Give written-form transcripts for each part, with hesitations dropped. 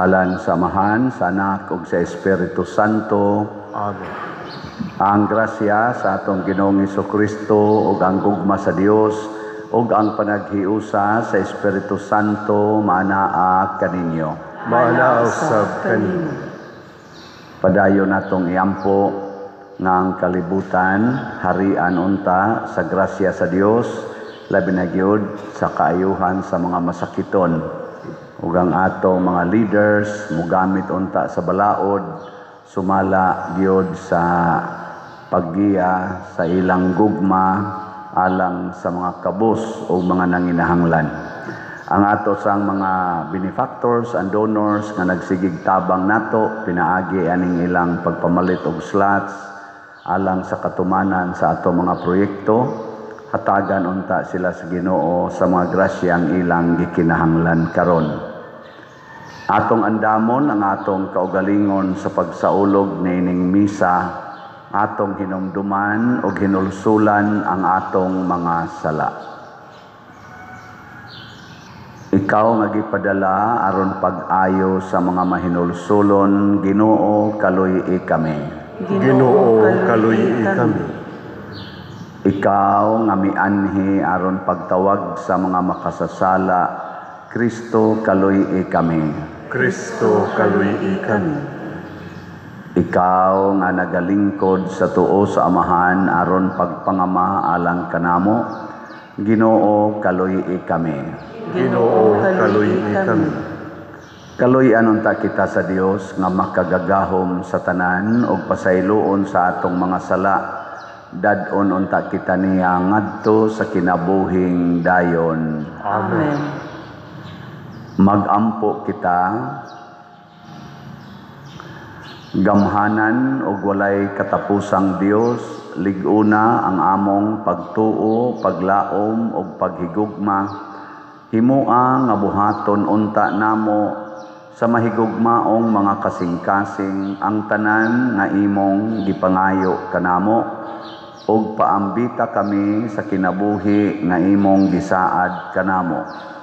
Sa ngalan sa Amahan, sa Anak ug sa Espiritu Santo. Amen. Ang grasya sa atong Ginoong Kristo ug ang gugma sa Dios ug ang panaghiusa sa Espiritu Santo maanaa kaninyo. Maanaa usab kaninyo. Padayon natong iampo nga ang kalibutan harian unta sa grasya sa Dios, labi na gyud sa kaayuhan sa mga masakiton, ug ang atong mga leaders mugamit unta sa balaod sumala gyud sa paggiya sa ilang gugma alang sa mga kabus o mga nanginahanglan. Ang ato sang mga benefactors and donors nga nagsigig tabang nato pinaagi aning ilang pagpamalit og slots alang sa katumanan sa ato mga proyekto, hatagan unta sila sa Ginoo sa mga grasyang ilang gikinahanglan karon. Atong andamon ang atong kaugalingon sa pagsaulog niining misa, atong hinumduman ug hinulsulan ang atong mga sala. Ikaw nga gipadala aron pag-ayo sa mga mahinulsulon, Ginoo, kaluy-i kami. Ginoo, kaluy-i kami. Ikaw nga mianhi aron pagtawag sa mga makasasala, Kristo, kaluy-i kami. Kristo, kaluy-i kami. Ikaw nga nagalingkod sa tuo sa Amahan aron pagpangama alang kanamo, Ginoo, kaluy-i kami. Ginoo, kaluy-i kami. Kaluy-an unta kita sa Dios nga makagagahom sa tanan ug pasayloon sa atong mga sala. Dad-on unta kita niya ngadto sa kinabuhing dayon. Amen. Magampo kita. Gamhanan ug walay katapusang Dios, lig-una ang among pagtuo, paglaom ug paghigugma. Himoa nga buhaton unta namo sa mahigugmaong mga kasing-kasing ang tanan nga imong gipangayo kanamo, ug paambita kami sa kinabuhi nga imong gisaad kanamo.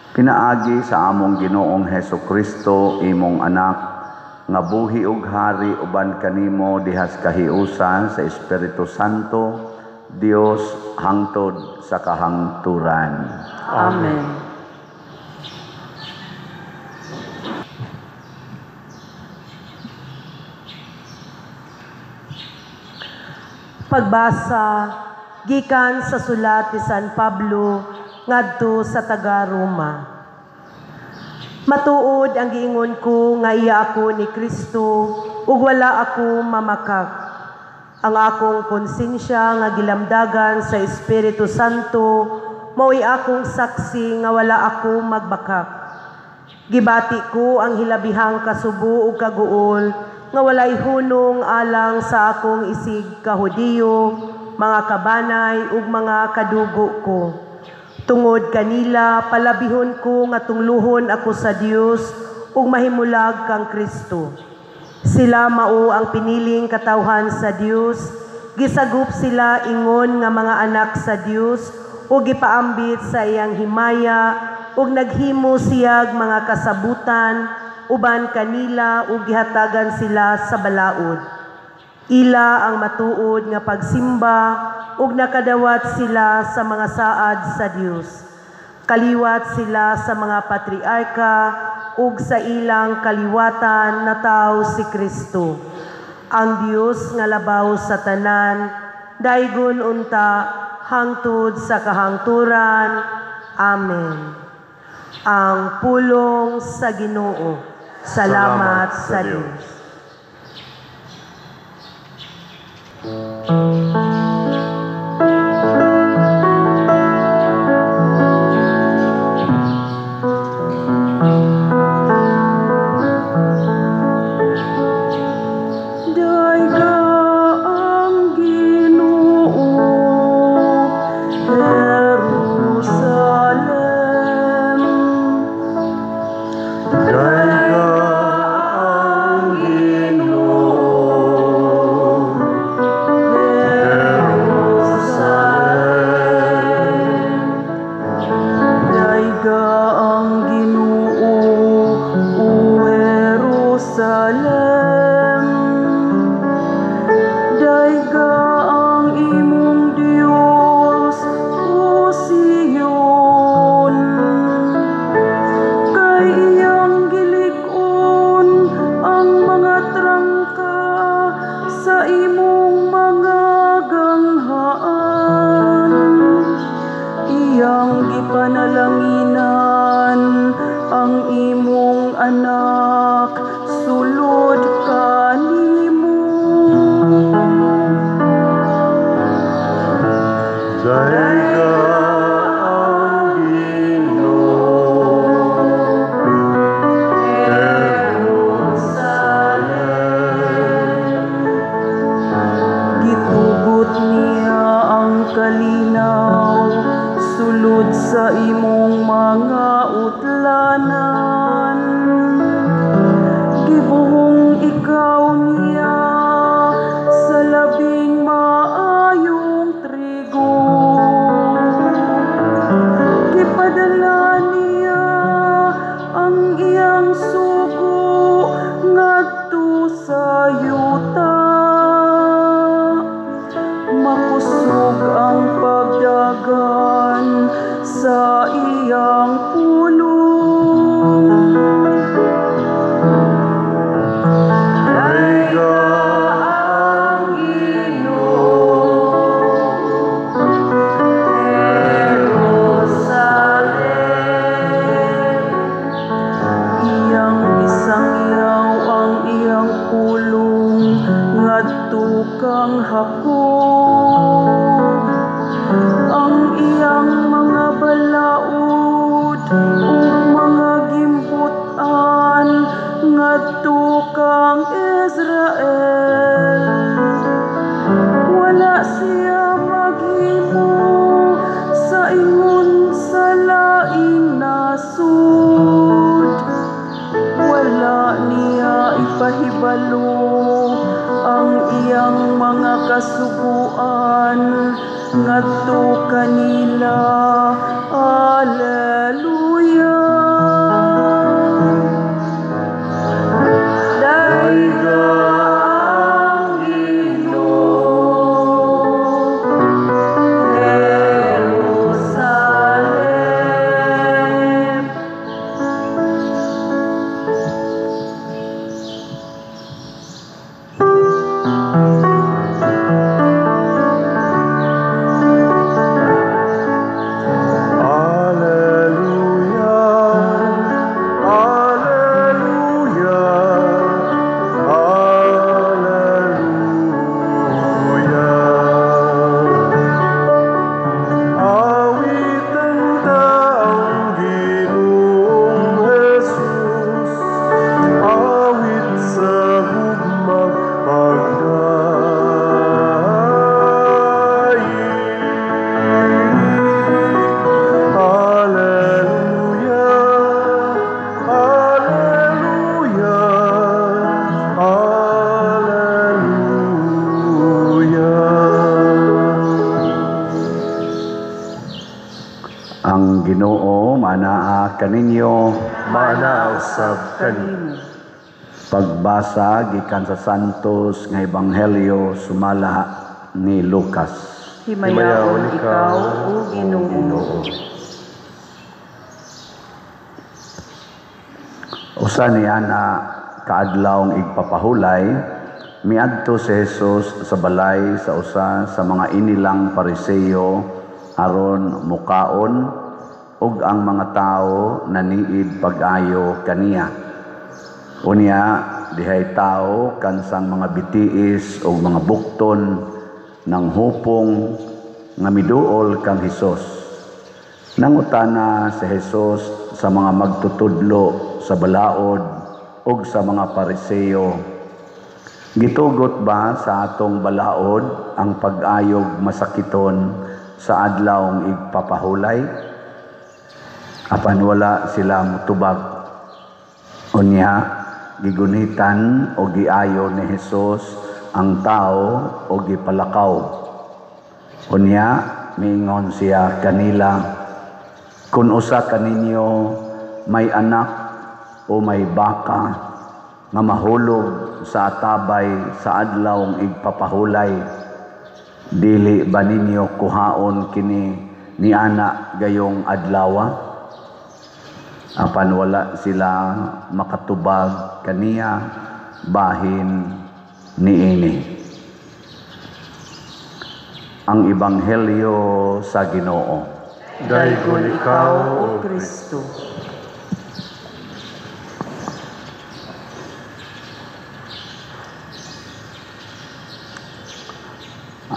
Pinaagi sa among Ginoong Hesus Kristo, imong anak, nga buhi ug hari uban kanimo dihas kahiusan sa Espiritu Santo, Dios, hangtod sa kahangturan. Amen. Pagbasa gikan sa sulat ni San Pablo ngadto sa taga-Roma. Matuod ang giingon ko nga iya ako ni Kristo ug wala ako mamakak. Ang akong konsensya nga gilamdagan sa Espiritu Santo mao'y akong saksi nga wala ako magbakak. Gibati ko ang hilabihang kasubo ug kaguol nga walay hunong alang sa akong isig kahudiyo, mga kabanay ug mga kadugo ko. Tungod kanila, palabihon ko nga tungluhon ako sa Dios ug mahimulag kang Kristo. Sila mao ang piniling katawhan sa Dios, gisagup sila ingon nga mga anak sa Dios ug gipaambit sa iyang himaya ug naghimo siyag mga kasabutan uban kanila ug gihatagan sila sa balaod. Ila ang matuod nga pagsimba ug nakadawat sila sa mga saad sa Dios. Kaliwat sila sa mga patriarka ug sa ilang kaliwatan nataw si Kristo. Ang Dios nga labaw sa tanan, daygon unta hangtod sa kahangturan. Amen. Ang pulong sa Ginoo. Salamat sa Dios. Jerusalem. Dayga ang panalanginan ang imong anak sulod kanimo. Dayga ang Ginoo, Jerusalem. Gitugot niya ang kalinaw sulod sa imong mga utlanan. Gibuhong ikaw niya sa labing maayong trigo. Gipadala niya ang iyang sugo ngadto sa yuta. Makusog ang pagdagan sa iyang pulong. Dayga ang Ginoo, Jerusalem. Iyang isangyaw ang iyang pulong ngadto kang Jacob. Ang iyang mga balaod ug mga gimbut-an ngadto kang Israel. Wala siya maghimo sa ingon sa laing nasud. Wala niya ipahibalo ang iyang mga kasuguan ngadto kanila. Alleluia. Dayga ang Ginoo, Jerusalem. Alleluia, Alleluia, Alleluia. Awitan ta ang Ginoong Jesus, awit sa gugmang pagdaig. Alleluia, Alleluia, Alleluia. Ang Ginoo manaa kaninyo. Maanaa usab kanimo. Pagbasa gikan sa Santos nga Ebanghelyo sumala ni Lucas. Himayaon ikaw, o Ginoo. Usa niya na kaadlawng igpapahulay, miadto si Jesus sa balay sa usa sa mga inilang Pariseo aron mukaon, ug ang mga tawo naniid pag-ayo kaniya. Unya dihay tawo kansang mga bitiis ug mga bukton ng hupong nga miduol kang Hesus. Nangutana si Jesus sa mga magtutudlo sa balaod ug sa mga Pariseo, gitugot ba sa atong balaod ang pag-ayog masakiton sa adlawng igpapahulay? Apan wala sila mutubag. Unya gigunitan o giayo ni Jesus ang tao o gipalakaw. Unya miingon siya kanila, kun usa kaninyo may anak o may baka nga mahulog sa atabay sa adlawng igpapahulay, dili ba ninyo kuhaon kini ni ana gayong adlawa? Apan wala sila makatubag kaniya bahin niini. Ang Ebanghelyo sa Ginoo. Daygon ikaw, O Kristo.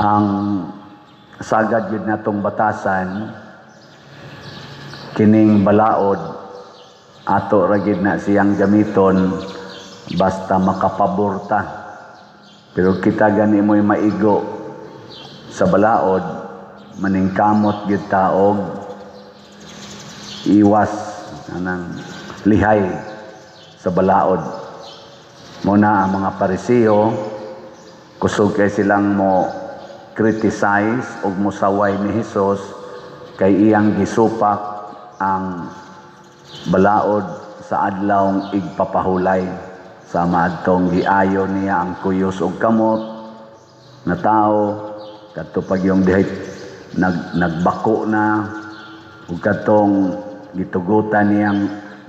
Ang sagad yun natong batasan kining balaod ato ra gid na siyang gamiton basta makapaborta. Pero kita gani mo'y maigo sa balaod, maningkamot gyud ta og iwas anang lihay sa balaod. Muna ang mga Pariseo kusog kay silang mo criticize og mosaway ni Hesus kay iyang gisupak ang balaod sa adlawng igpapahulay. Sama adtong giayo niya ang kuyos og kamot na tao kadto pag yung dihay nagbako na ug kadtong gitugutan niyang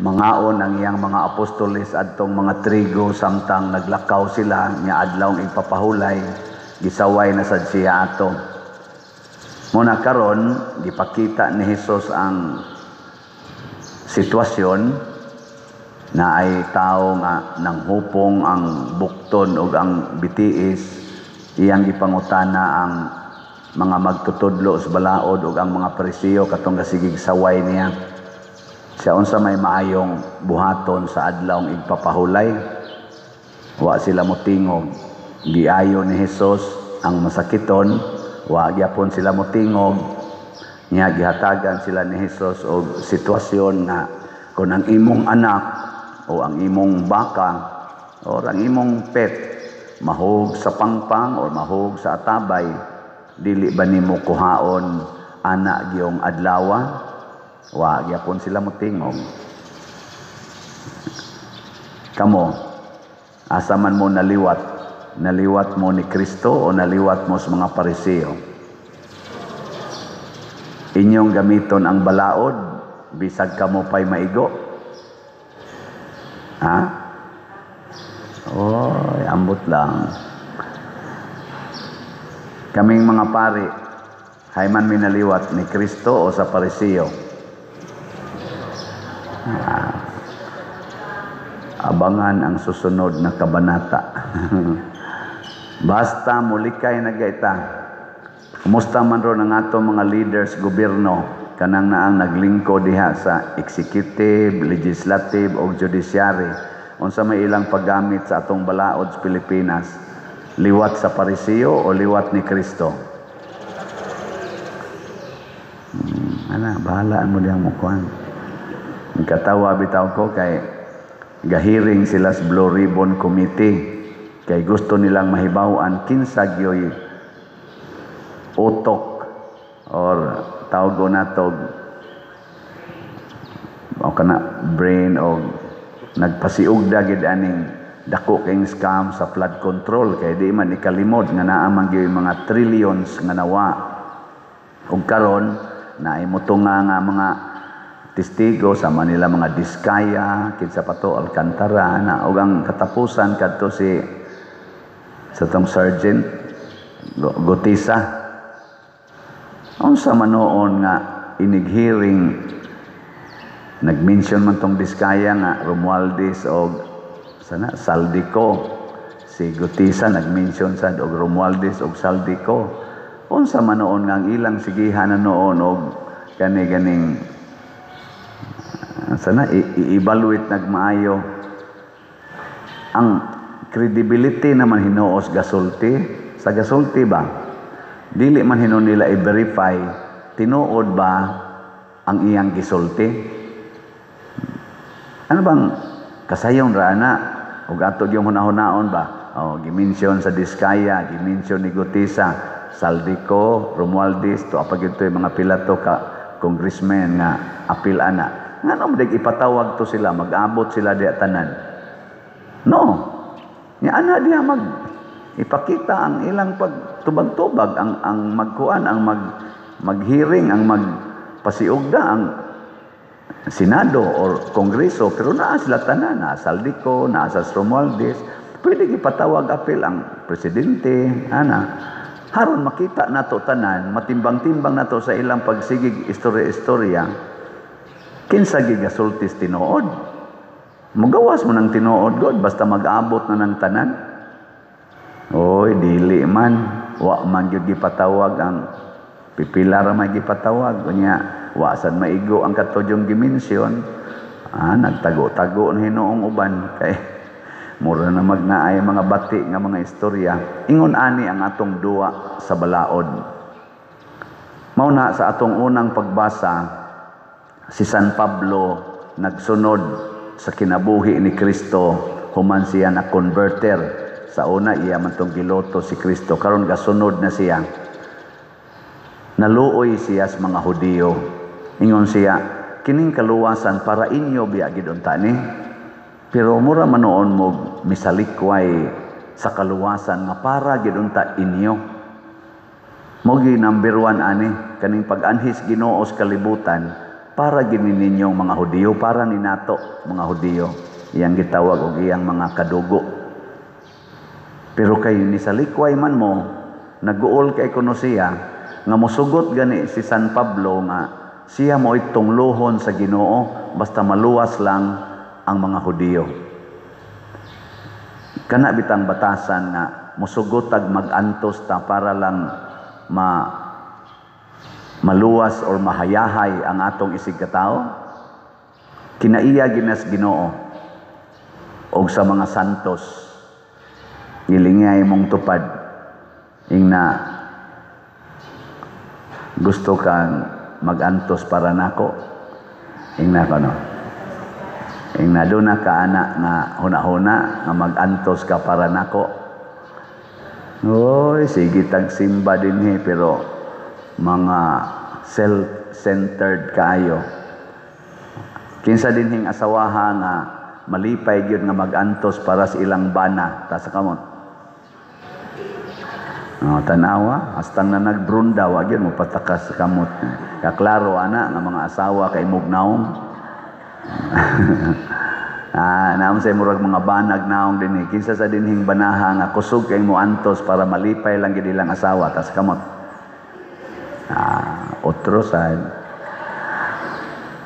mangaon ang iyang mga apostoles adtong mga trigo samtang naglakaw sila nya adlawng igpapahulay, gisaway na sad siya ato. Muna karon gipakita ni Hesus ang sitwasyon na ay tao nga nanghupong ang bukton ug ang bitiis, iyang gipangutana ang mga magtutudlo sa balaod ug ang mga Pariseo katong gasigig saway niya. Siya unsa may maayong buhaton sa adlawng igpapahulay? Wa sila motingog. Giayo ni Hesus ang masakiton, wa gyapon sila motingog. Nya gihatagan sila ni Hesus og sitwasyon nga kung ang imong anak o ang imong baka o ang imong pet mahog sa pangpang o mahog sa atabay, dili ba nimo kuhaon ana giyong adlawa? Wa gyapon sila motingog. Kamo, asa man mo naliwat? Naliwat mo ni Kristo o naliwat mo sa mga Pariseo? Inyong gamiton ang balaod bisag kamo pay maigo. Ha? Oy, ambot lang. Kaming mga pari, hayman minaliwat ni Kristo o sa Pariseo? Abangan ang susunod na kabanata. Basta mulikay nagaita. Kumusta man ron ang ato mga leaders gobyerno kanang naang naglingkod diha sa executive, legislative o judiciary, unsa may ilang paggamit sa atong balaod sa Pilipinas? Liwat sa Pariseo o liwat ni Kristo? Ana, bahalaan mo diyang mukuan. Katawa bitaw ko kay gahiring sila sa Blue Ribbon Committee kay gusto nilang mahibaw-an kinsa gyoy utok or tawag natog o kana brain o nagpasiugda gid aning dako kayong scam sa flood control kay di man ikalimod nga naa man gyud mga trillions nga nawa. Ug karon naay motunga nga mga testigo sa Manila, mga Diskaya, kinsa pa to, Alcantara na, ug ang katapusan kadto si sa tong Sergeant Gutisa. Unsa man noon nga inig-hearing, nag-mention man tong Diskaya nga Romualdez og sana Saldico, si Gutisa nag-mention sad og Romualdez og Saldico. Unsa man noon nga ang ilang sigihan na noon og kani ganing sana i-evaluate nagmaayo ang credibility naman hinuos gasulti sa gasulti ba, dili man hinuon nila i-verify tinuod ba ang iyang gisulti. Ano bang kasayon ra na ug ato gyud hunahunahon ba? Oh, gi-mention sa Diskaya, gi-mention ni Gutisa, Saldico, Romualdez, to apag ito yung mga pilato ka congressman nga apil ana. Ngano man ipatawag to sila, mag-abot sila diya tanan? No. Nya ana diya mag ipakita ang ilang pagtubag-tubag, ang magkuan, ang maghearing, ang magpasiugda ang Senado or Kongreso, pero naa sila tanan, naa Saldico, naa sa Romualdez, pwede ipatawag apil ang presidente, ana. Haron makita nato tanan, matimbang-timbang nato sa ilang pagsigig istorya-istorya, kinsa gigasultis tinuod. Mugawas mo ng tinuod god basta mag-abot na ng tanan. Oy, dili man, wa man gyud gipatawag ang pipila ra may gipatawag unya wa sad maigo ang katudyong gimension. Ah, nagtago-tago na hinuong uban kay mura na magnaay mga bati nga mga istorya. Ingon ani ang atong duwa sa balaod. Mao na sa atong unang pagbasa, si San Pablo nagsunod sa kinabuhi ni Kristo human siya na converter. Sa una iya man tong giloto si Kristo, karon gasunod na siya. Naluoy siya sa mga Hudiyo. Ingon siya, kining kaluwasan para inyo biya gid unta ni. Pero mura man noon mo misalikway sa kaluwasan nga para gid unta inyo. Mo gi number 1 ani kaning pag-anhis Ginoo sa kalibutan para gini ninyong mga Hudiyo, para ni nato mga Hudiyo, iyang gitawag og iyang mga kadugo. Pero kay nisalikway man mo, naguol kay kuno siya nga mosugot gani si San Pablo nga siya mo tungluhon sa Ginoo basta maluwas lang ang mga Hudiyo. Kana bitang batasan nga mosugot tag mag-antos ta para lang maluwas or mahayahay ang atong isig katao. Kinaiya ginas Ginoo og sa mga santos gilingay mong tupad ingna gusto kang magantos para nako, ingna ko no, ingna doon na ka ana nga huna-huna nga magantos ka para nako. Oy, sige tagsimba dinhi pero mga self-centered kaayo. Kinsa dinhing asawaha nga malipay gyud nga magantos para sa ilang bana, ta sa kamot. Oh, tanawa, hastang na nagbrunda wa gyud mo patakas sa kamot. Kaklaro ana nga mga asawa kay mugnaong. Ah, naam say murag mga banag naong dinhi. Kinsa sa dinhing banaha nga kusog kay mo antos para malipay lang gid ilang asawa, tas kamot. Ah, otro sad.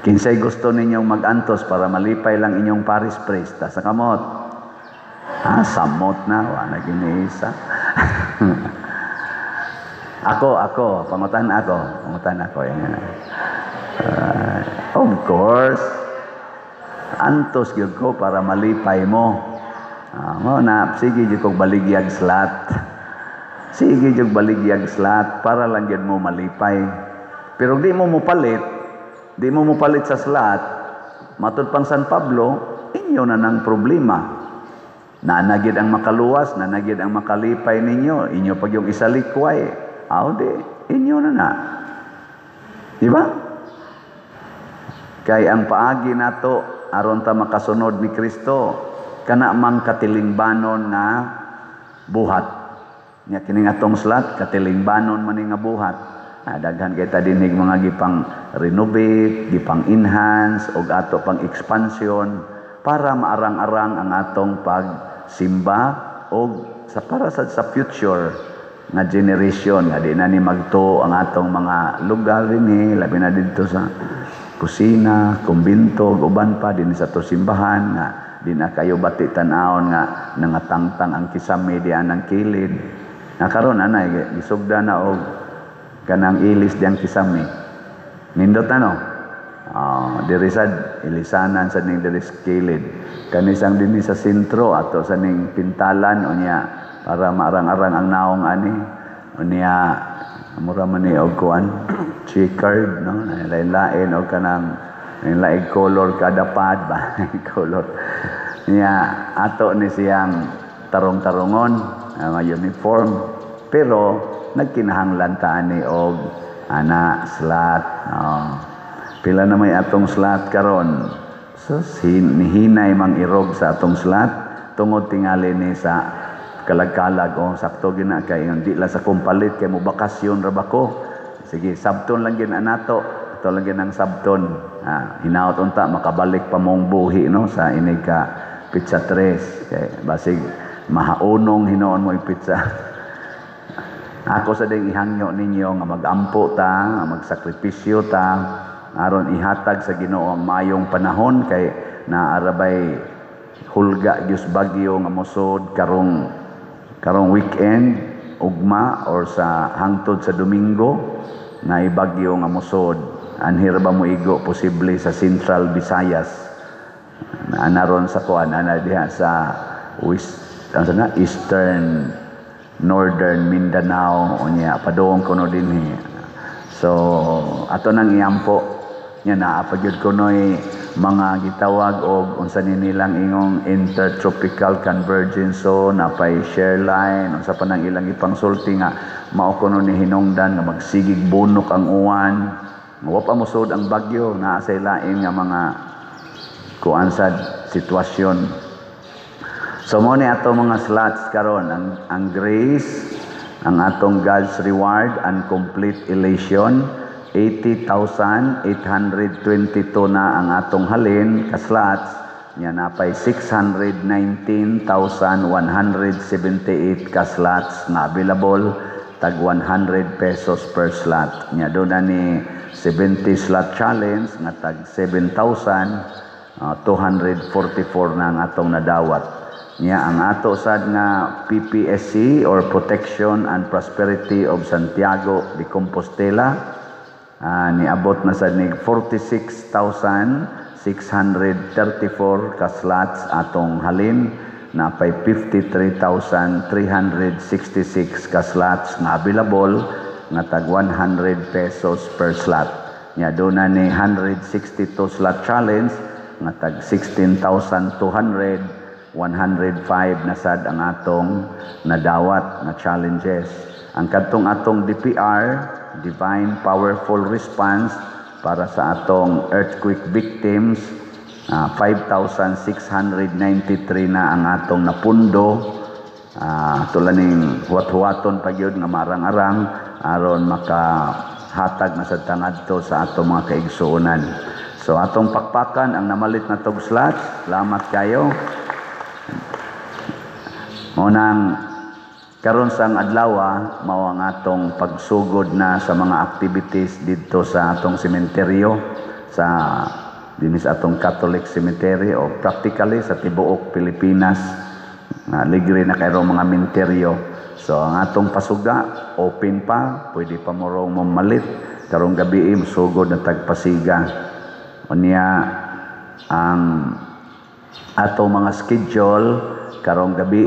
Kinsay gusto ninyong magantos para malipay lang inyong parish priest, tas kamot. Ah, samot na, wa na giniisa. Ako, pangutan ako. Yan. Of course, antos gyud ko para malipay mo. Mo na, sige gyud kog baligyag slat. Sige gyud baligyag slat para lang gyud mo malipay. Pero di mo mopalit sa slat, matud pang San Pablo, inyo na nang problema. Nanagid ang makaluwas, nanagid ang makalipay ninyo, inyo pag yung isalikway, aw di, inyo na na. Di ba? Kay ang paagi nato aron ta makasunod ni Kristo, kana mang katilingbanon nga buhat. Nya kining atong slat, katilingbanon man nga buhat. Ah, daghan kay ta dinig mga gipang renovate, gipang enhance og ato pang expansion para maarang-arang ang atong pagsimba og sa para sa future nga generation nga di na ni magtuo ang atong mga lugar dinhi, labi na didto sa kusina, kumbinto, uban pa dinhi sa ato simbahan nga di na kayo bati tan-awon nga nangatangtang ang kisame diyan ang kilid. Na karon anay gisugda na og kanang ilis diyang kisame. Nindot ano? Diri sad ilisanan sa ning diri sa kilid. Kanisang dinhi sa sentro ato sa ning pintalan unya para maarang-arang ang naong ani. Unya mura man ni og kuan checkered, no, lain-lain og kanang lain color kada pad ba color. Niya ato ni siyang tarong-tarongon mga uniform pero nagkinahanglan ta ani og ana slat. Oh. Pila na may atong slat karon. So nihinay mang irog sa atong slat tungod tingali ni sa kalag-kalag. Oh, sakto gina kay di lang sa kumpalit kay mo bakasyon ra ba ko. Sige, sabton lang gin anato. Ato lang gin ang sabton. Ah, hinaot unta makabalik pa mong buhi no sa inig ka pizza 3 kay basig mahaunong hinoon mo ipitsa. Ako sa ding ihangyo ninyo nga magampo ta, nga magsakripisyo ta aron ihatag sa Ginoo ang maayong panahon kay naarabay hulga gyud bagyo nga mosod karong karong weekend, ugma or sa hangtod sa Domingo na ibagyo nga mosod. Anhi ra ba mo igo, posible sa Central Visayas, naron sa kuan ana diha sa west, ano na, eastern, northern Mindanao, unya padung kuno dinhi. So ato nang iampo nya naa pa gyud kunoy mga gitawag og unsa ni nilang ingong intertropical convergence zone, napay shear line, unsa pa nang ilang ipangsulti nga mao kuno ni hinungdan nga magsigig bunok ang uwan. Wa pa mosud ang bagyo, naa sa lain nga mga kuan sad sitwasyon. So mo ni ato mga slots karon, ang grace, ang atong God's reward and complete elation, 80,822 na ang atong halin ka slots nya, napay 619,178 ka slots na available, tag 100 pesos per slot. Nya do na ni 70 slot challenge nga tag 7,244 na ang atong nadawat. Nya ang ato sad nga PPSC or Protection and Prosperity of Santiago de Compostela, niabot na sad nig 46,634 ka slots atong halin, napay 53,366 ka slots nga available nga tag 100 pesos per slot. Nya do na ni 162 slot challenge nga tag 16,200, 105 na sad ang atong nadawat nga challenges. Ang kadtong atong DPR, Divine Powerful Response, para sa atong earthquake victims, 5,693 na ang atong napundo. Tula ning huwat-huwaton pa gyud nga marang-arang aron makahatag na sa tangadto sa atong mga kaigsuonan. So atong pakpakan ang namalit na tog slots. Salamat kayo. Mao nang karon sang adlaw mao ang atong pagsugod na sa mga activities didto sa atong sementeryo, sa dinhi sa atong Catholic Cemetery o practically sa tibuok Pilipinas nga ligre na kayo mga menteryo. So ang atong pasuga open pa, pwede pa mo rong mamalit karong gabi, sugod na tagpasiga. Unya ang atong mga schedule karong gabi,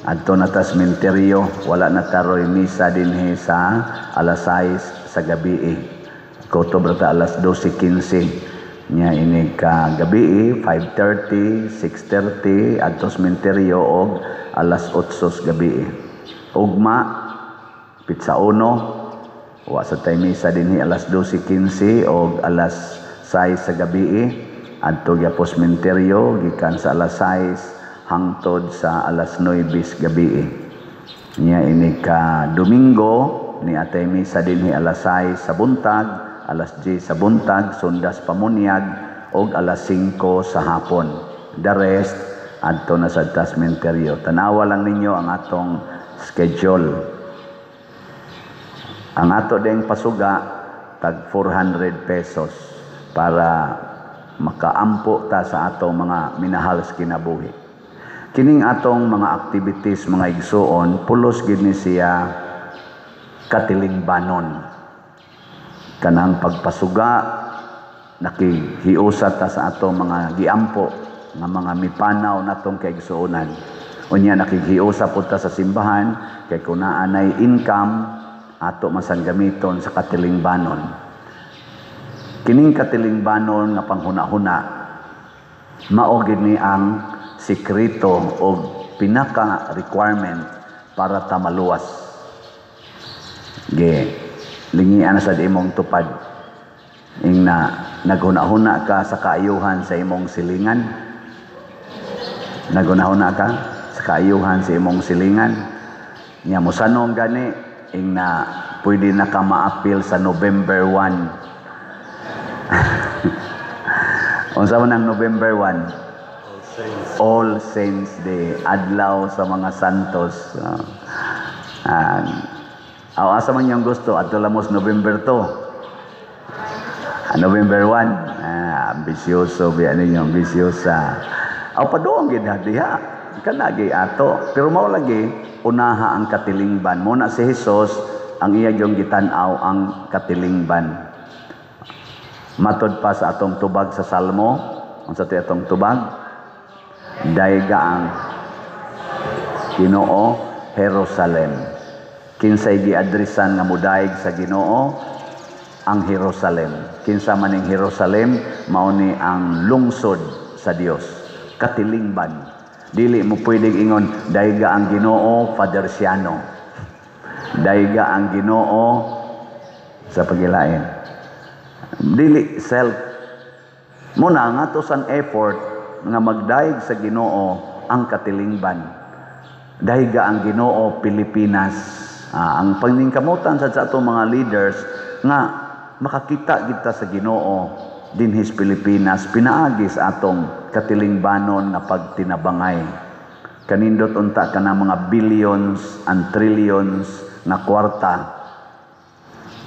adto na ta sementeryo, wala na taroy misa dinhi sa alas 6 sa gabi. Kutob ra ta alas 12:15. Nya ini ka gabi, 5:30, 6:30 adto sementeryo og alas 8 sa gabi. Ugma pitsa 1, wa sa tay misa dinhi alas 12:15 og alas 6 sa gabi. Adto gyapon sementeryo gikan sa alas 6 hangtod sa alas 9 sa gabi. Nya ini ka Domingo ni atay misa dinhi alas 6 sa buntag, alas 10 sa buntag, sundas pamunyag og alas 5 sa hapon. The rest adto na sa sementeryo. Tanawa lang ninyo ang atong schedule. Ang ato ding pasuga tag 400 pesos para makaampo ta sa atong mga minahal sa kinabuhi. Kining atong mga activities, mga igsuon, pulos gid ni siya katilingbanon. Kanang pagpasuga, nakihiusa ta sa atong mga giampo nga mga mipanaw natong kaigsuonan. Unya nakighiusa pud ta sa simbahan kay kung naanay income ato masan gamiton sa katilingbanon. Kining katilingbanon nga panghuna-huna mao gid ni ang sikreto o pinaka requirement para ta maluwas. Ge, lingian na sad imong tupad. Ing na naghuna-huna ka sa kaayuhan sa imong silingan. Naghuna-huna ka sa kaayuhan sa imong silingan. Nya mosanong gani ing na pwede na ka maapil sa November 1. Unsa man ang November 1? All Saints Day, adlaw sa mga santos. Aw, asa man yung gusto adto lamos November 2. November 1. Ambisyoso biya ninyo, ambisyosa. Aw, paduong gid diha. Kanagi ato. Pero mao lagi unaha ang katilingban. Mo na si Jesus ang iya yung gitan-aw ang katilingban. Matod pa sa atong tubag sa Salmo, unsa ti atong tubag? Dayga ang Ginoo Jerusalem. Kinsay giadresan nga mudayeg sa Ginoo? Ang Jerusalem. Kinsa man ning Jerusalem, mao ni ang lungsod sa Dios. Katilingban. Dili mo pwedeng ingon dayga ang Ginoo Father Siano. Dayga ang Ginoo sa pagilain. Dili self. Muna nga to san effort nga magdayeg sa Ginoo ang katilingban. Dayga ang Ginoo Pilipinas. Ang paningkamutan sa atong mga leaders nga makakita kita sa Ginoo dinhis Pilipinas pinaagi sa atong katilingbanon nga pagtinabangay. Kanindot unta kana mga billions and trillions nga kwarta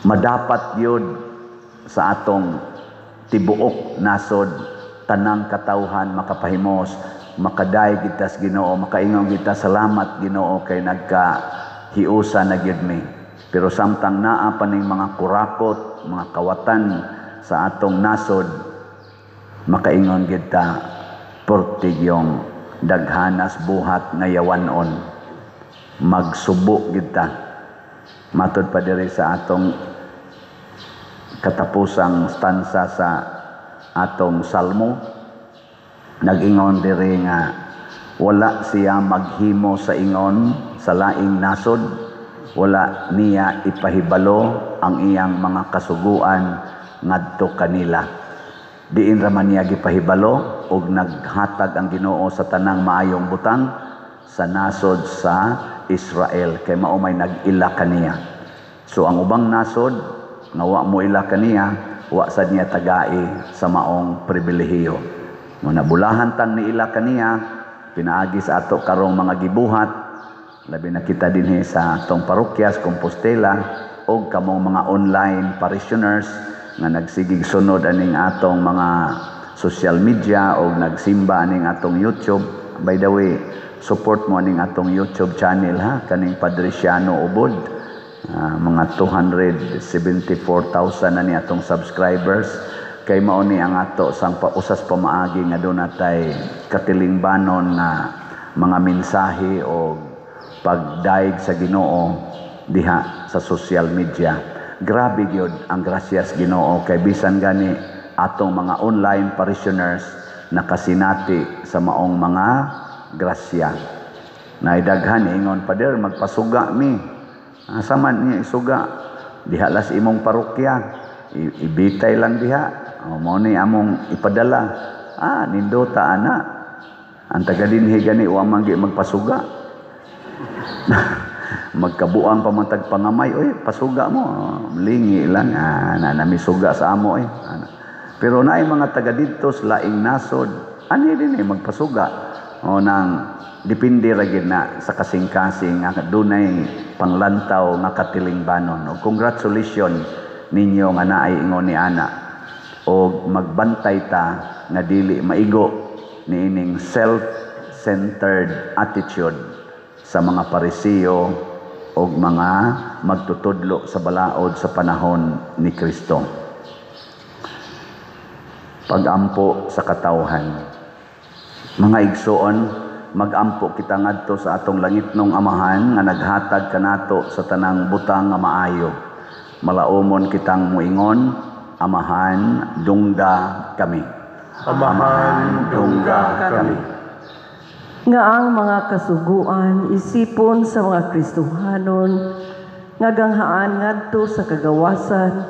madapat yun sa atong tibuok nasod, tanang katawhan makapahimos, makadayeg kita sa Ginoo, makaingon kita, "Salamat Ginoo kay nagka hiusa na gyud mi." Pero samtang naa pa ning mga kurakot, mga kawatan sa atong nasod, makaingon gyud ta, "Pertig yung daghanas buhat nga yawanon." Magsubo gyud ta. Matod pa diri sa atong katapusang stanza sa atong salmo, nag-ingon diri nga wala siya maghimo sa ingon sa laing nasod, wala niya ipahibalo ang iyang mga kasuguan ngadto kanila. Diin ra man niya gipahibalo og naghatag ang Ginoo sa tanang maayong butang sa nasod sa Israel kay mao may nag-ila kaniya. So ang ubang nasod nga wa mo ila kaniya, wa sad niya tagai sa maong pribilehiyo. Mo nabulahan tang niila kaniya pinaagi sa ato karong mga gibuhat, labi na kita dinhi sa atong parokya sa Compostela og kamong mga online parishioners nga nagsigig sunod aning atong mga social media o nagsimba aning atong YouTube. By the way, support mo aning atong YouTube channel ha, kaning Padre Siano Ubod. Mga 274,000 na ni atong subscribers, kay mao ni ang ato sang pausas pamaagi nga doon natay katilingbanon nga mga mensahe o pagdaig sa Ginoo diha sa social media. Grabe gyud ang grasyas Ginoo kay bisan gani atong mga online parishioners nakasinati sa maong mga grasya. Naidaghan ingon, "Pader, magpasuga mi." Asa man niya isuga? Diha las imong parokya. Ibitay lang diha. O, mao ni among ipadala. Nindota ana. Ang taga dinhi gani wa man gi magpasuga. Magkabuang pa man tag pangamay, "Oy, pasuga mo." Lingi lang na nami suga sa amo eh. Ana. Pero naay mga taga didto sa laing nasod, ani din eh magpasuga. O nang depende ra gid na sa kasing-kasing nga dunay panglantaw nga katilingbanon. O congratulations ninyo nga naay ingon ni ana. O magbantay ta nga dili maigo niining self-centered attitude sa mga Parisiyo o mga magtutudlo sa balaod sa panahon ni Kristo. Pagampo sa katawhan. Mga igsoon, magampo kita ngadto sa atong langitnong Amahan nga naghatag kanato sa tanang butang nga maayo. Malaumon kitang muingon, "Amahan, dungga kami." Amahan, dungga kami. Nga ang mga kasuguan isipon sa mga Kristohanon nga ganghaan ngadto sa kagawasan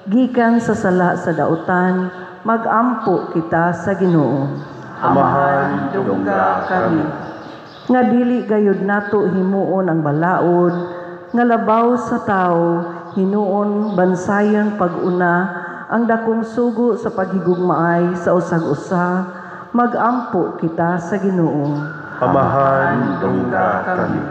gikan sa sala sa dautan, magampo kita sa Ginoo. Amahan, dungga kami. Nga dili gayud nato himuon ang balaod nga labaw sa tawo, hinuon bansayon pag-una ang dakong sugo sa paghigugmaay sa usag-usa, magampo kita sa Ginoo. Amahan, dungga kami.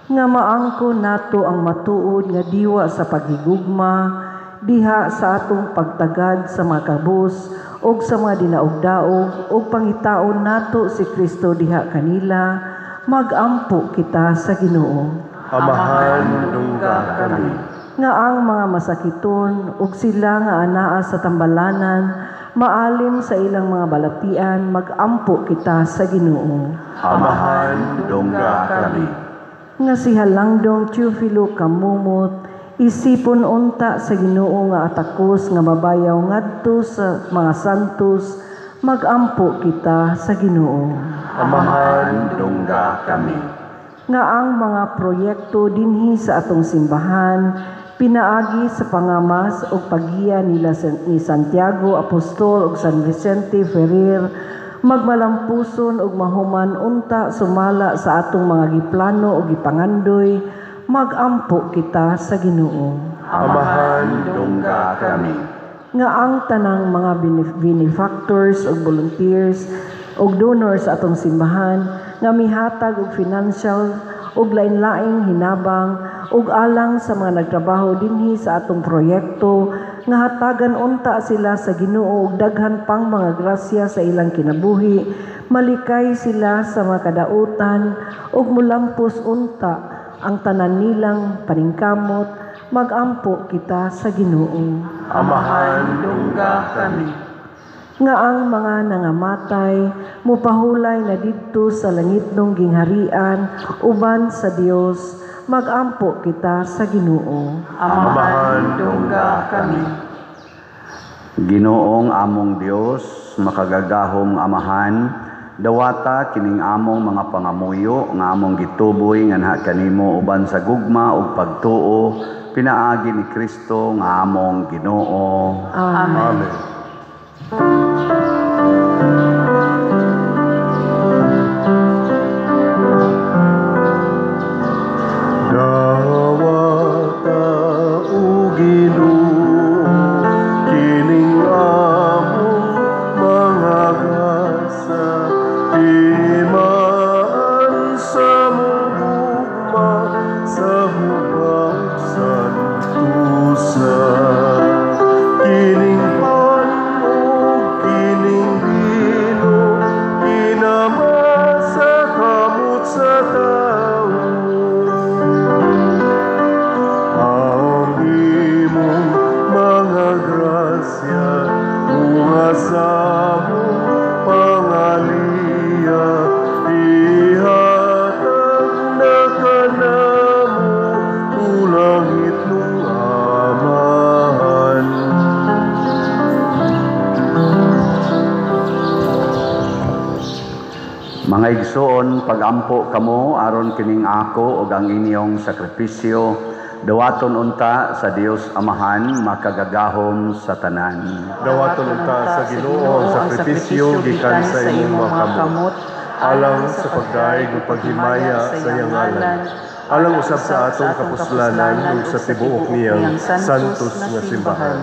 Nga maangko nato ang matuod nga diwa sa paghigugma diha sa atong pagtagad sa mga kabus ug sa mga dinaog-daog ug pangitaon nato si Kristo diha kanila, magampo kita sa Ginoo. Amahan, dungga kami. Nga ang mga masakiton ug sila nga anaa sa tambalanan maalim sa ilang mga balatian, magampo kita sa Ginoo. Amahan, dungga kami. Nga si Halangdong Teofilo Camomot isipon unta sa Ginoo nga atakos nga mabayaw ngadto sa mga santos, magampo kita sa Ginoo. Amahan, dungga kami. Nga ang mga proyekto dinhi sa atong simbahan pinaagi sa pangamas o paggiya nila ni Santiago Apostol ug San Vicente Ferrer magmalampuson ug mahuman unta sumala sa atong mga giplano ug gipangandoy, magampo kita sa Ginoo. Amahan, dungga kami. Nga ang tanang mga benefactors ug volunteers ug donors sa atong simbahan nga mihatag og financial ug lain-laing hinabang ug alang sa mga nagtrabaho dinhi sa atong proyekto, nga hatagan unta sila sa Ginoo og daghan pang mga grasya sa ilang kinabuhi, malikay sila sa mga kadautan ug mulampos unta ang tanan nilang paningkamot, magampo kita sa Ginoo. Amahan, dungga kami. Nga ang mga nangamatay mupahulay na didto sa langitnong gingharian uban sa Dios, magampo kita sa Ginoo. Amahan, dungga kami. Ginoong among Dios, makagagahom Amahan, dawata kining among mga pangamuyo nga among gituboy nganha kanimo uban sa gugma ug pagtuo pinaagi ni Kristo nga among Ginoo. Amen. Amen. Dawata o Ginoo kining among mga gasa, timaan sa mugugma sa hubag santusa. Kining pan ug kining bino, kinama sa kamot sa tawo. Ang imong mga grasya, bunga sa among pangaliya, ihatag na kanamo, tulangit nung Amahan. Mga igsoon, pagampo kamo aron kining ako ug ang inyong sakripisyo dawaton unta sa Dios Amahan makagagahom sa tanan. Dawaton unta sa Ginoo ang sakripisyo gikan sa imong mga kamot, alang sa pagdaig ug paghimaya sa iyang ngalan, alang usab sa atong kapuslanan ug sa tibuok niyang santos nga simbahan.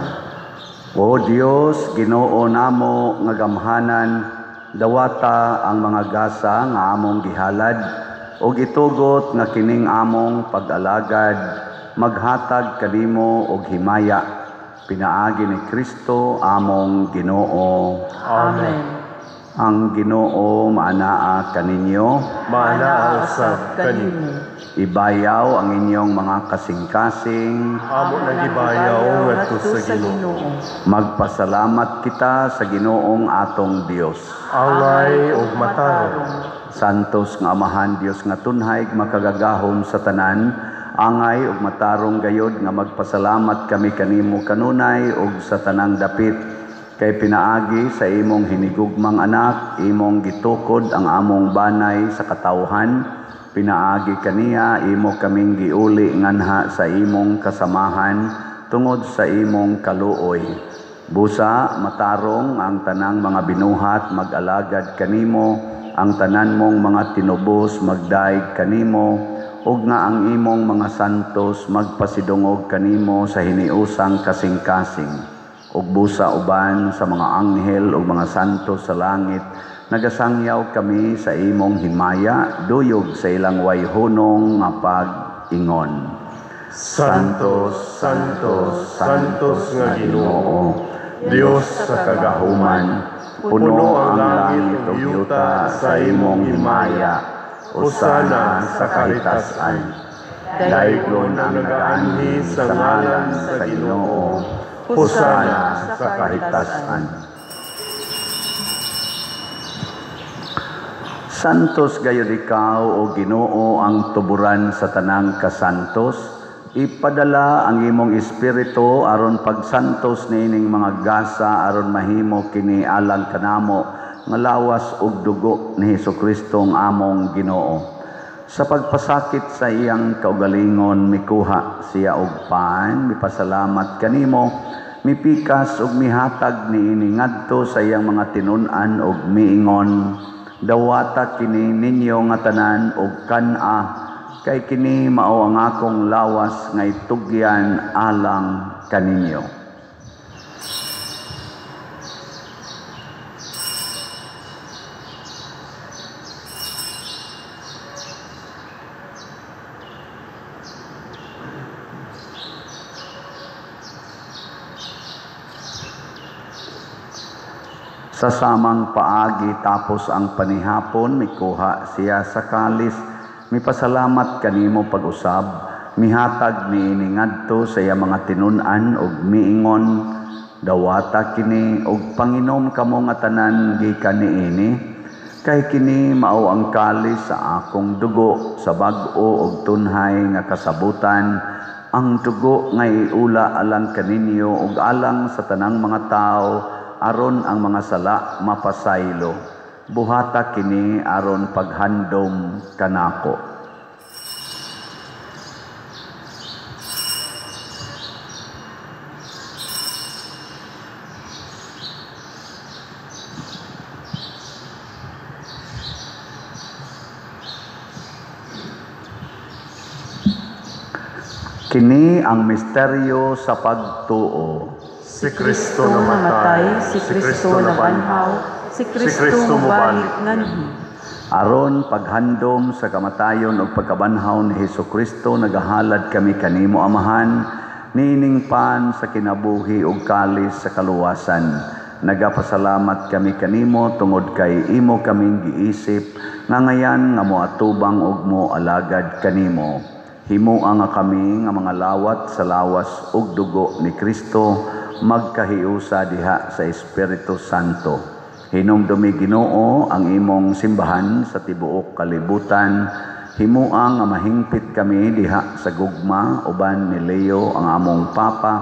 O Dios, Ginoo namo nga gamhanan, dawata ang mga gasa nga among gihalad ug itugot nga kining among pag-alagad maghatag kanimo og himaya pinaagi ni Kristo among Ginoo. Amen. Ang Ginoo maanaa kaninyo, Maanaa usab kanimo. Ibayaw ang inyong mga kasing-kasing. Amo nagibayaw ngadto sa Ginoo. Magpasalamat kita sa Ginoong atong Dios. Angay ug matarong. Santos nga Amahan, Dios nga tunhay makagagahom sa tanan, angay ug matarong gayod nga magpasalamat kami kanimo kanunay ug sa tanang dapit. Kay pinaagi sa imong hinigugmang anak, imong gitukod ang among banay sa katawhan. Pinaagi kaniya imo kaming giuli nganha sa imong kasamahan tungod sa imong kaluoy. Busa matarong ang tanang mga binuhat mag-alagad kanimo, ang tanan mong mga tinubos magdaig kanimo, ug nga ang imong mga santos magpasidungog kanimo sa hiniusang kasing-kasing. Ug busa uban sa mga anghel ug mga santo sa langit, nagasangyaw kami sa imong himaya, duyog sa ilang wayhunong nga pag-ingon. Santos, Santos, Santos nga Ginoo, Dios sa kagahuman, puno ang langit ug yuta sa imong himaya. Hosana sa kahitasan. Daygon ang nagaanhi sa ngalan sa Ginoo. Hosana sa kahitasan. Santos gayud ikaw, o Ginoo, ang tuburan sa tanang kasantos. Ipadala ang imong espiritu aron pagsantos niining mga gasa aron mahimo kini alang kanamo nga lawas ug dugo ni Hesukristo ang among Ginoo. Sa pagpasakit sa iyang kaugalingon, mikuha siya og pan, mipasalamat kanimo, mipikas ug mihatag niini ngadto sa iyang mga tinun-an ug miingon, dawata kini ninyo nga tanan ug kan-a, kay kini mao ang akong lawas nga itugyan alang kaninyo. Sa samang paagi tapos ang panihapon, mikuha siya sa kalis, mipasalamat kanimo pag-usab, mihatag niini ngadto sa iya mga tinun-an ug miingon, dawata kini ug panginom kamo nga tanan gikan niini, kay kini mao ang kalis sa akong dugo sa bag-o ug tunhay nga kasabutan, ang dugo nga iula alang kaninyo ug alang sa tanang mga tawo aron ang mga sala mapasaylo. Buhata kini aron paghandom kanako. Kini ang misteryo sa pagtuo. Si Kristo namatay, si Kristo nabanhaw, si Kristo mobalik nganhi. Aron paghandom sa kamatayon ug pagkabanhaw ni Hesukristo, nagahalad kami kanimo Amahan, niining pan sa kinabuhi ug kalis sa kaluwasan. Nagapasalamat kami kanimo tungod kay imo kaming giisip nga ngayan nga moatubang ug moalagad kanimo. Himoa nga kami nga mga lawat sa lawas ug dugo ni Kristo, magkahiusa diha sa Espiritu Santo. Hinumdumi Ginoo ang imong simbahan sa tibuok kalibutan. Himoa nga mahingpit kami diha sa gugma uban ni Leo ang among Papa,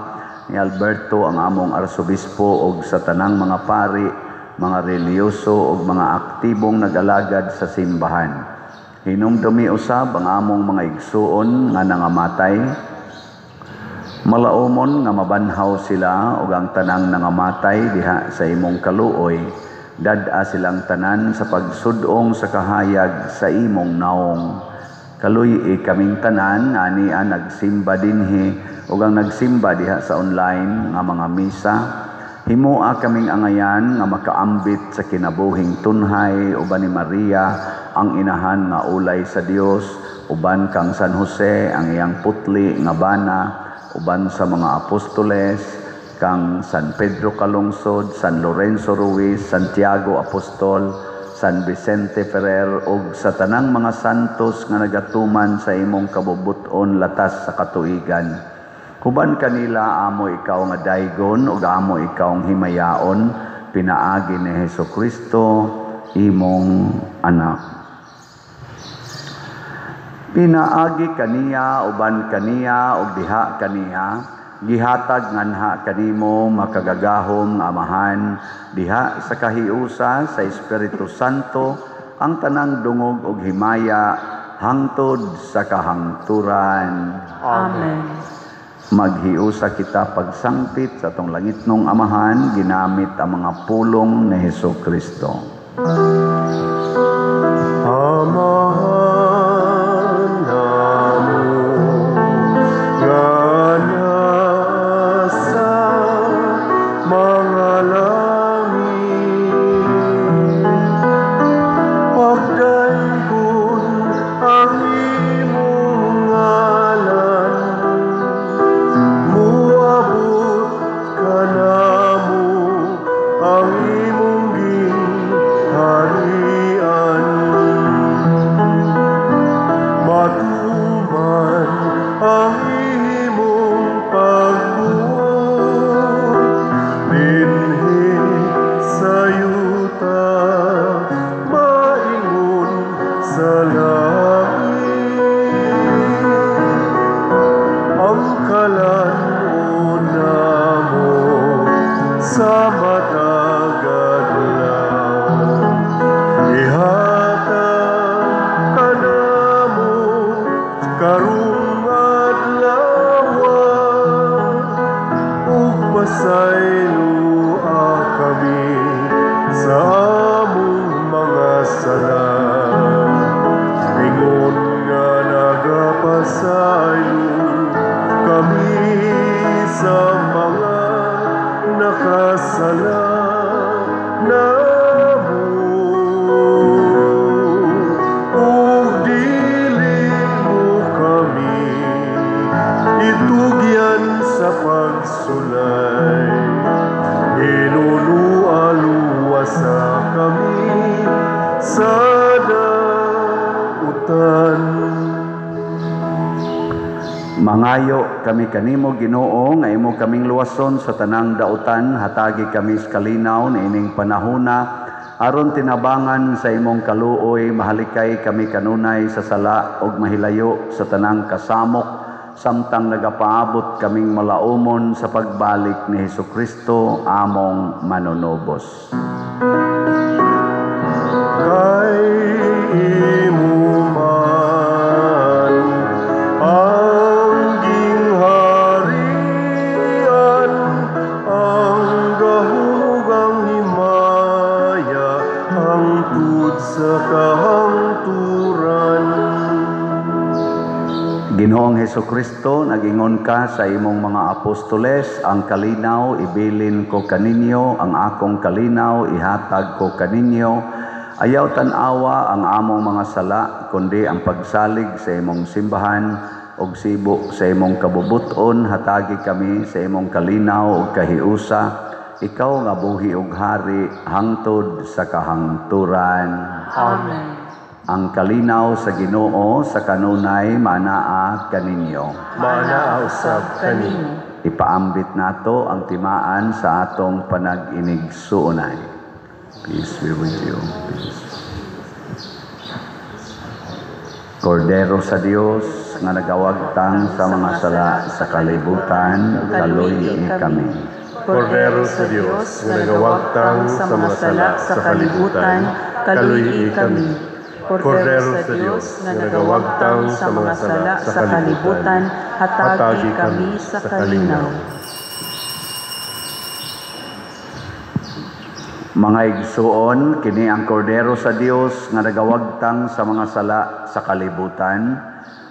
ni Alberto ang among Arsobispo ug sa tanang mga pari, mga relihiyoso ug mga aktibong nag-alagad sa simbahan. Hinumdumi usab ang among mga igsuon nga nangamatay. Malaumon nga mabanhaw sila ug ang tanang nangamatay diha sa imong kaluoy. Dad-a silang tanan sa pagsudong sa kahayag sa imong naong. Kaluy-i kaming tanan nga ania nagsimba dinhi ug ang nagsimba diha sa online nga mga misa. Himoa kaming angayan nga makaambit sa kinabuhing tunhay uban ni Maria ang inahan nga ulay sa Dios, uban kang San Jose ang iyang putli nga bana, uban sa mga apostoles, kang San Pedro Calungsod, San Lorenzo Ruiz, Santiago Apostol, San Vicente Ferrer ug sa tanang mga santos nga nagatuman sa imong kabubut-on latas sa katuigan. Huban kanila amo ikaw nga daygon ug amo ikaw ang himayaon, pinaagi ni Hesukristo imong anak. Pinaagi kaniya uban kaniya ug diha kaniya, gihatag nganha kanimo makagagahom nga Amahan diha sa kahiusa sa Espiritu Santo ang tanang dungog ug himaya hangtod sa kahangturan. Amen. Maghiusa kita pagsangpit sa atong langitnong Amahan ginamit ang mga pulong ni Hesukristo. Amahan namo nga nasa ang imong gingharian. Matuman ang imong pagbuot dinhi sa yuta, maingon sa langit. Ang kalan-on namo sa matag adlaw, ihatag kanamo karong adlaw, ug pasayloa kami sa among mga sala, ingon nga nagapasaylo kami sa mga nakasala namo. Ug dili mo kami itugyan sa pagsulay, hinulualuwasa kami sa dautan. Mangayo kami kanimo, Ginoo, nga imo kaming luwason sa tanang dautan, hatagi kami sa kalinaw niining panahona, aron tinabangan sa imong kaluoy, mahalikay kami kanunay sa sala ug mahilayo sa tanang kasamok, samtang nagapaabot kaming malaumon sa pagbalik ni Hesukristo among manunubos. Kay imo man ang gingharian, ang gahom ug ang himaya, hangtod sa kahangturan. Ginoong Hesukristo, nagingon ka sa imong mga apostoles, ang kalinaw ibilin ko kaninyo, ang akong kalinaw ihatag ko kaninyo. Ayaw tan-awa ang among mga sala, kundi ang pagsalig sa imong simbahan ug sibo sa imong kabubuton, hatagi kami sa imong kalinaw ug kahiusa. Ikaw nga buhi ug hari hangtod sa kahangturan. Amen. Ang kalinaw sa Ginoo sa kanunay manaa kaninyo. Maanaa usab kanimo. Ipaambit nato ang timaan sa atong panag-inigsuonay. Peace be with you. Peace. Kordero sa Dios nga nagawagtang sa mga sala sa kalibutan, kaluy kami. Kordero sa Dios nga nagawagtang sa mga sala sa kalibutan, kaluy kami. Kordero sa Dios nga nagawagtang sa mga sala sa kalibutan, hatagi kami sa kalinaw. Mga igsuon, kini ang Kordero sa Dios nga nagawagtang sa mga sala sa kalibutan.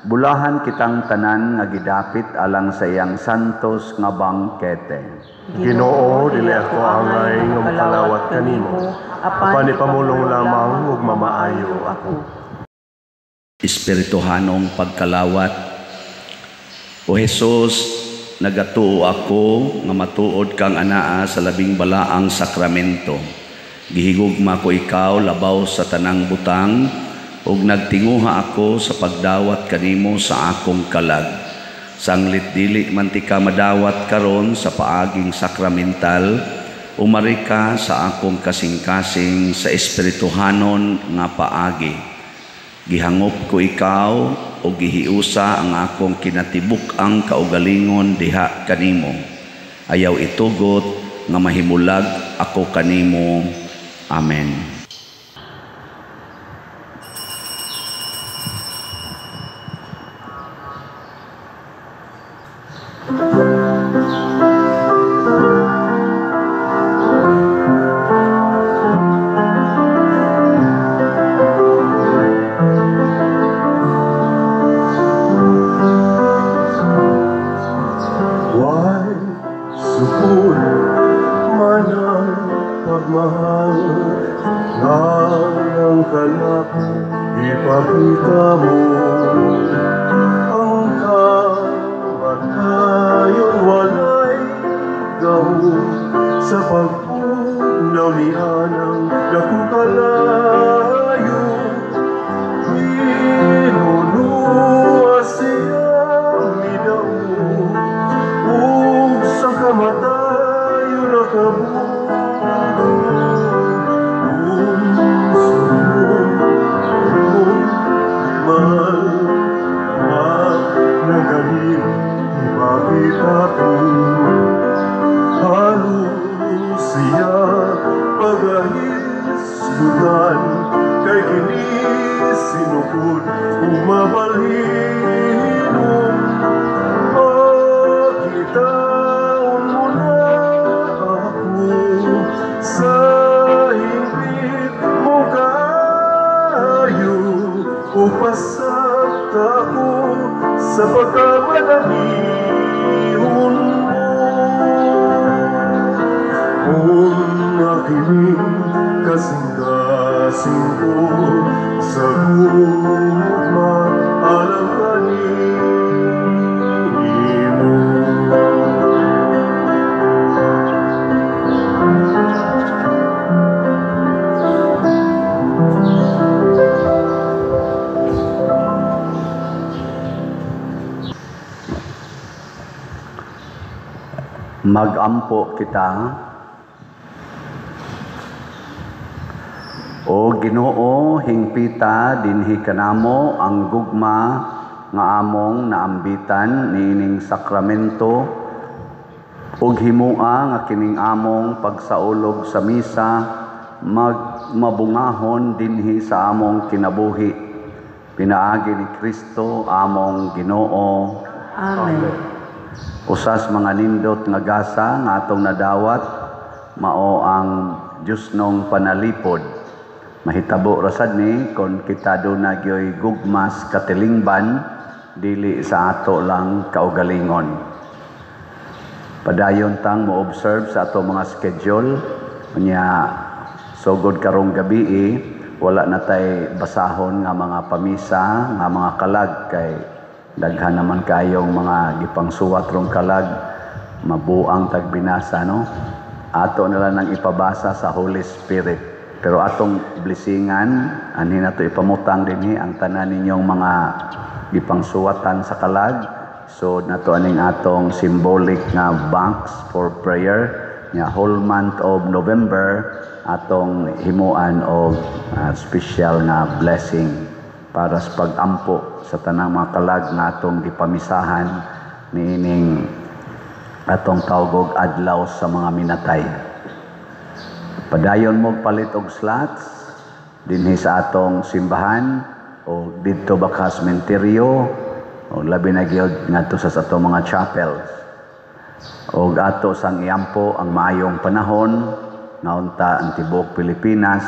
Bulahan kitang tanan nga gidapit alang sa iyang santos nga bangkete. Ginoo, dili ako angay nga makalawat kanimo, apan ipamulong lamang ug mamaayo ako. Espirituhanong pagkalawat. O Jesus, nagatuo ako nga matuod kang anaa sa labing balaang sakramento. Gihigugma ko ikaw labaw sa tanang butang, ug nagtinguha ako sa pagdawat kanimo sa akong kalag. Sanglit dili man ti ka madawat karon sa paaging sakramental, umari ka sa akong kasing-kasing sa espirituhanon nga paagi. Gihangop ko ikaw o gihiusa ang akong kinatibuk-ang kaugalingon diha kanimo. Ayaw itugot nga mahimulag ako kanimo. Amen. Sa pagpuo Maminaw ni anang dakong kalayo, Hinunua siya midaog, ug sa kamatayo nakabundog. Mahal, naganin, ipakita ko. Halos siya pagahisgutan, kay kini sinukod umabalhinon. Makitaon mo na ako sa hingpit mo kaayo, upasakta ako sa pagkamadalihon mo. Kung nakinig kasing-kasing ko sa gugma alang kanimo. Magampo kita. O Ginoo, hingpita dinhi kanamo ang gugma nga among naambitan niining sakramento, ug himua nga kining among pagsaulog sa misa magmabungahon dinhi sa among kinabuhi. Pinaagi ni Kristo among Ginoo. Amen. Usas mga nindot nga gasa nga atong nadawat mao ang Diyosnong panalipod. Mahitabo rasad ni kon kita duna gyoy gugmas katilingban dili sa ato lang kaugalingon. Padayon tang mo-observe sa ato mga schedule unya sugod karong gabii wala na tay basahon nga mga pamisa nga mga kalag kay daghan naman kayong mga gipangsuwat rong kalag, mabuang tagbinasa, no? Ato na lang nang ipabasa sa Holy Spirit. Pero atong blessingan, anhin nato ipamutang dinhi ang tanan ninyong mga gipangsuwatan sa kalag. So nato aning atong symbolic nga box for prayer nga whole month of November atong himuan og special nga blessing para sa pagampo sa tanang mga kalag nga atong gipamisahan niining atong tawgog adlaw sa mga minatay. Padayon mo palit og slots dinhi sa atong simbahan o didto baka sementeryo o labi na gyud ngadto sa atong mga chapels. Og ato sang iampo ang maayong panahon nga unta ang tibuok Pilipinas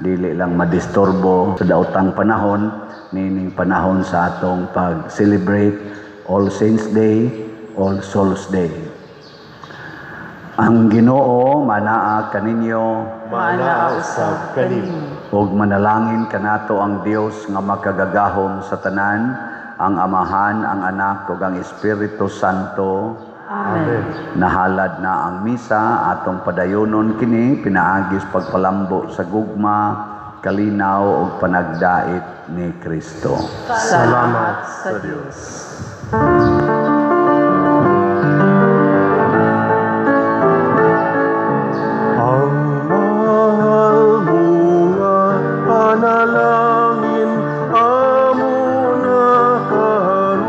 dili lang madisturbo sa daotang panahon niining panahon sa atong pag-celebrate All Saints Day, All Souls Day. Ang Ginoo manaa kaninyo, manaa usab kanimo. Ug manalangin kanato ang Dios nga makagagahom sa tanan, ang Amahan, ang Anak ug ang Espiritu Santo. Amen. Nahalad na ang misa atong padayonon kini pinaagis pagpalambo sa gugma, kalinaw ug panagdait ni Kristo. Salamat sa Dios. Ang mahal mo nga panalangin amo na karon,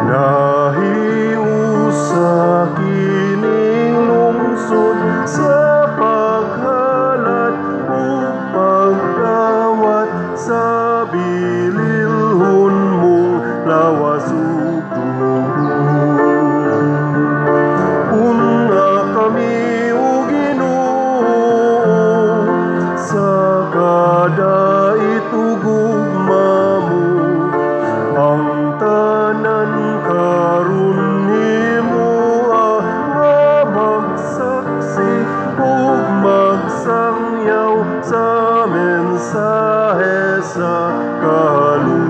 nahiusa kining lungsod sa paghalad ug pagdawat sa bililhon mong lawas ug dugo. Una kami o Ginoo sa kadait ug gugma mo, ang tanan karon nimo nga magsaksi ug magsangyaw sa mensahe sa kaluwasan.